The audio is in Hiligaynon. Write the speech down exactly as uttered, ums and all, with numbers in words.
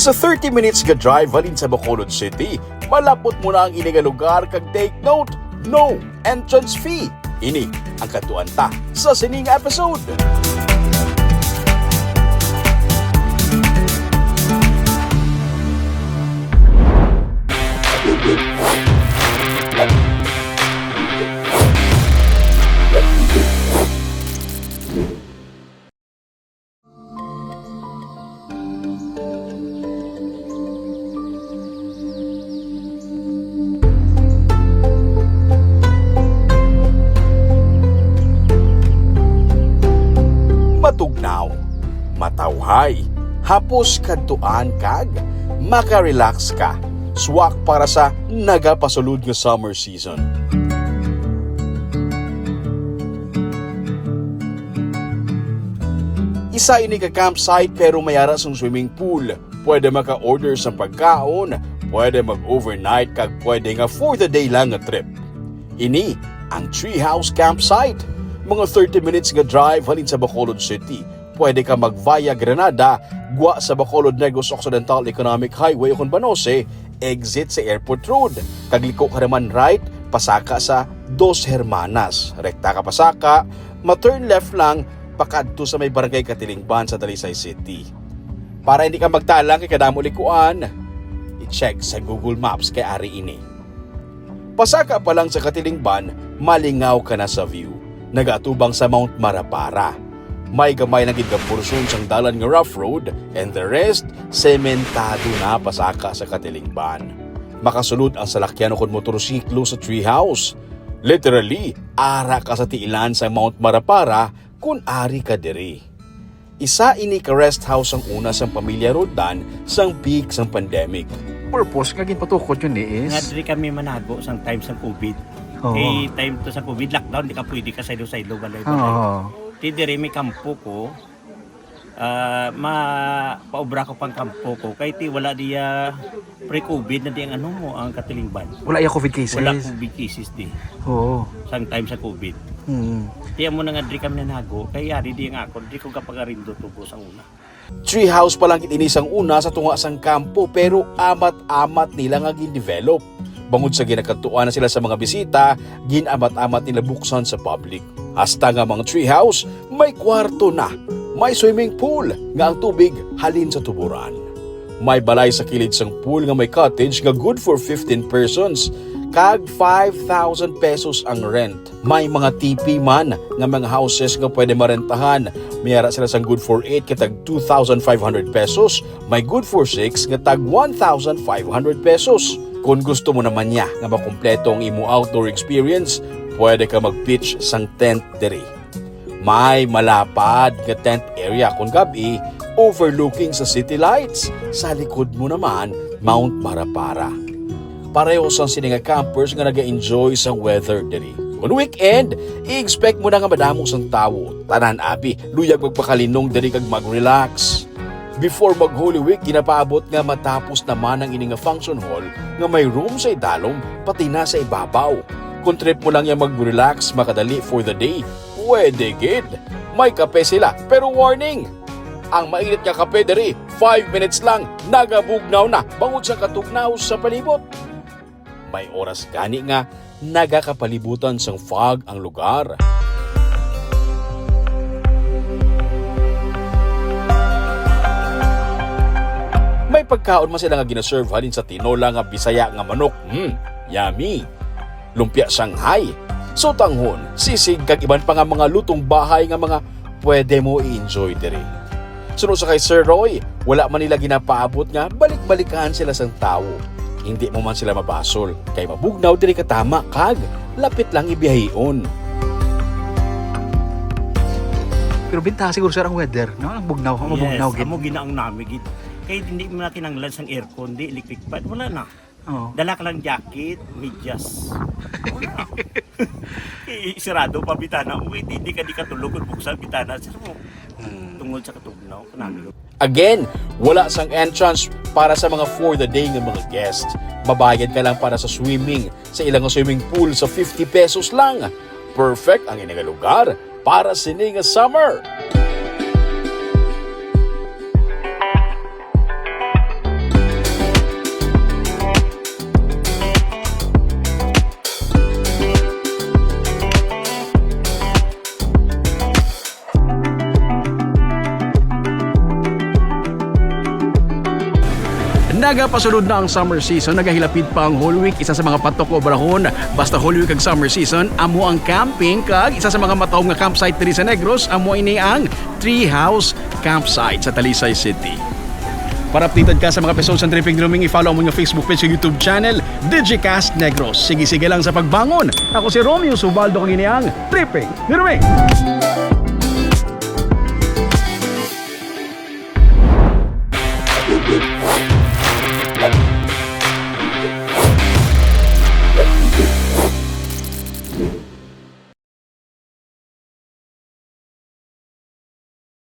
Sa thirty minutes nga drive halin sa Bacolod City, malapot mo na ang ini nga lugar kag take note, no entrance fee. Ini ang kadtuan ta sa sining episode. Matugnaw, matawhay, hapos kadtuan kag maka-relax ka. Swak para sa nagapasulod nga summer season. Isa ini ka campsite pero may ara sang swimming pool. Pwede maka-order sang pagkaon, pwede mag-overnight kag pwede nga for the day lang nga trip. Ini ang Treehouse Campsite. Mga thirty minutes nga drive halin sa Bacolod City. Pwede ka mag via Granada, gwa sa Bacolod Negros Occidental Economic Highway o kon Banose, exit sa Airport Road. Kag liko ka naman right, pasaka sa Dos Hermanas. Rekta ka pasaka, ma-turn left lang, pakadto sa may Barangay Katilingban sa Talisay City. Para hindi ka magtalang kay kadamo likuan, i-check sa Google Maps kay ari ini. Pasaka pa lang sa Katilingban, malingaw ka na sa view. Nagaatubang sa Mount Marapara. May gamay lang gid nga porsyon sang dalan nga rough road, and the rest, sementado na pasaka sa Katilingban. Makasulod ang salakyan o kon motorsiklo sa Treehouse. Literally, ara ka sa tiilan sang Mount Marapara kon ari ka diri. Isa ini ka rest house sang una sang pamilya Roldan sang peak sang pandemic. Purpose nga ginpatukod yun ni is Nga diri kami manago sang time sang COVID. Oo. Kay time to sa COVID, lockdown, di ka pwede ka saylo-saylo, balay-balay. Oo. Ti diri may kampo ko, ah, ma-, paubra ko pang kampo ko. Kay ti wala diya pre-COVID na di ang ano mo, ang Katilingban. Wala iya COVID cases? Wala COVID cases di. Oo. Sang time sa COVID. Mm. Ti amo na nga diri kami nanago, kay ari di ang ako, di ko kapagarindo tubo sa una. Treehouse pa lang gid ini sang una sa tunga sang kampo, pero amat-amat nila nga gin-develop. Bangod sa ginakadtuan na sila sa mga bisita, gin-amat-amat nila buksan sa public. Hasta nga mga treehouse, may kwarto na, may swimming pool nga ang tubig halin sa tuburan. May balay sa kilid sang pool nga may cottage nga good for fifteen persons, kag five thousand pesos ang rent. May mga tipi man nga mga houses nga pwede marentahan. May ara sila sang good for eight kay tag two thousand five hundred pesos, may good for six nga tag one thousand five hundred pesos. Kon gusto mo naman niya nga makumpleto ang imo outdoor experience, pwede ka mag-pitch sang tent diri. May malapad nga tent area kon gab-i, overlooking sa city lights. Sa likod mo naman, Mount Marapara. Pareho sang sini nga campers nga naga-enjoy sang weather diri. Kon weekend, i-expect mo na nga madamo sang tawo. Tanan abi, luyag magpakalinong diri kag mag-relax. Before mag Holy Week, ginapaabot nga matapos naman ang ini nga function hall nga may room sa idalom pati na sa ibabaw. Kon trip mo lang yang mag-relax, makadali for the day, pwede gid. May kape sila, pero warning! Ang mainit nga kape diri, five minutes lang, nagabugnaw na bangod sa katugnaw sa palibot. May oras gani nga nagakapalibutan sang fog ang lugar. May pagkaon man sila nga ginaserve halin sa tinola nga Bisaya nga manok. Hmm, yummy. Lumpia Shanghai, sutanghon, sisig kag iban pa nga mga lutong bahay nga mga pwede mo i-enjoy diri. Suno sa kay Sir Roy, wala man nila ginapaabot nga balik-balikan sila sang tawo. Hindi mo man sila mabasol, kay mabugnaw diri katama kag lapit lang ibiyahion. Pero bintaha siguro, sir, ang weather, no? Ang bugnaw, ang mabugnaw Yes, gid. Amo gina ang nami gid. Kay hindi mo na kinahanglan sang aircon, di electric fan, wala na. Oo. Dala ka lang jacket, medyas. Wala. Eh, sirado pa bitana. Uy, di, di ka, di ka tulog kung buksan bitana. Sir mo, Hmm. tungod sa katugnaw, kanami. Again, wala sang entrance para sa mga for the day nga mga guests. Mabayad ka lang para sa swimming sa ilang swimming pool sa fifty pesos lang. Perfect ang ini nga lugar para sini nga summer. Nagapasulod na ang summer season, nagahilapit pa ang Holy Week, isa sa mga patok nga obrahon. Basta Holy Week kag summer season, amo ang camping, kag isa sa mga matahom nga campsite diri sa Negros, amo ini ang Tree House Campsite sa Talisay City. Para updated ka sa mga episodes sa Tripping Druming, i-follow mo nga Facebook page ug YouTube channel, Digicast Negros. Sige-sige lang sa pagbangon. Ako si Romeo Subaldo, kag ini ang Tripping Druming.